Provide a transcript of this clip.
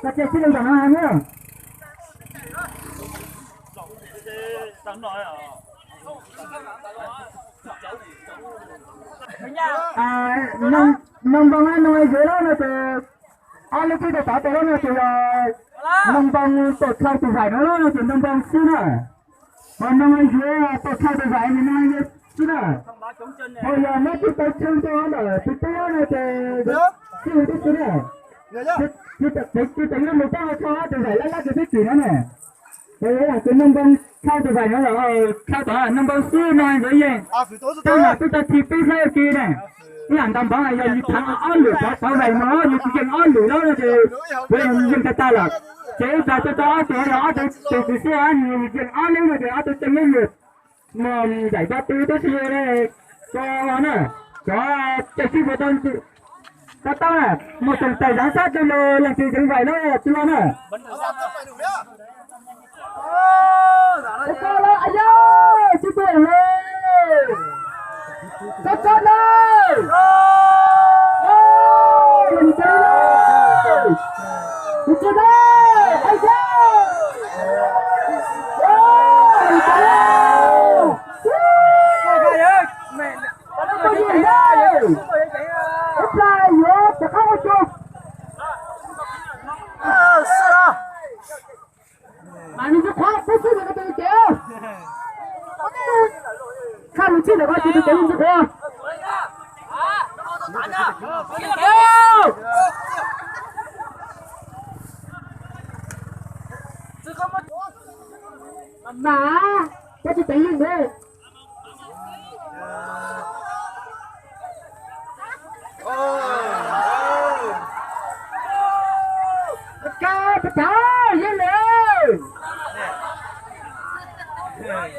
Koj cia sib loo ntawm no hais na. Noo Npoo no yuav lawm no ces, ob lub peb tau tod tes lawm no ces yog Noo Npoo tuam dlhau tus zaim no lawm no ces Noo Npoo xwb na. Ho Noo yuav tuam dlhau tus zaim no yog xwb na. Ho yog muab tib tau tsheej rau ntawm tus tub no ces xwb tib xwb na. Tsis teev lub mus pab ho tso tus zaim lab lab tus tib tim no na. Ces yog tus Noo Npoo dlhau tus zaim no los dlhau tom Noo Npoo xwb no yuav yeej. Tab mas twb tau khi peb saib ua ke na. Ib yam nta npov yog yus thaiv ob lwm cov tod zaim no yus tsis yeej ob lwm lawm no ces kuv yeej tag tag lawm. Ces ib pliag tau tau ob tug los ob tug tus xwb, yus yeej ob lub no ces ob tug tseem yeej yus. Mas zaim npaj tw tib si ko na, cov tseem sib puas tau tau tau na, mus tseem tais zav sab rau los leej twg tseem zaim lawm tsis los na. Koj los a yog tsis tuaj lawm. Koj koj na. Tus tsis na. Tus tsis na. A yog. Tus tsis na. Ib pliag yuav rov qab ua tsaug. Mas nws tsis qhuav peb xwb nws ko tus cev. Tshaj nws tsis ntawm ko tus cev nws tsis qhuav. Mas koj tsis teev yeej ntawd. Koj tsis teev yeej ntawd. Yeej.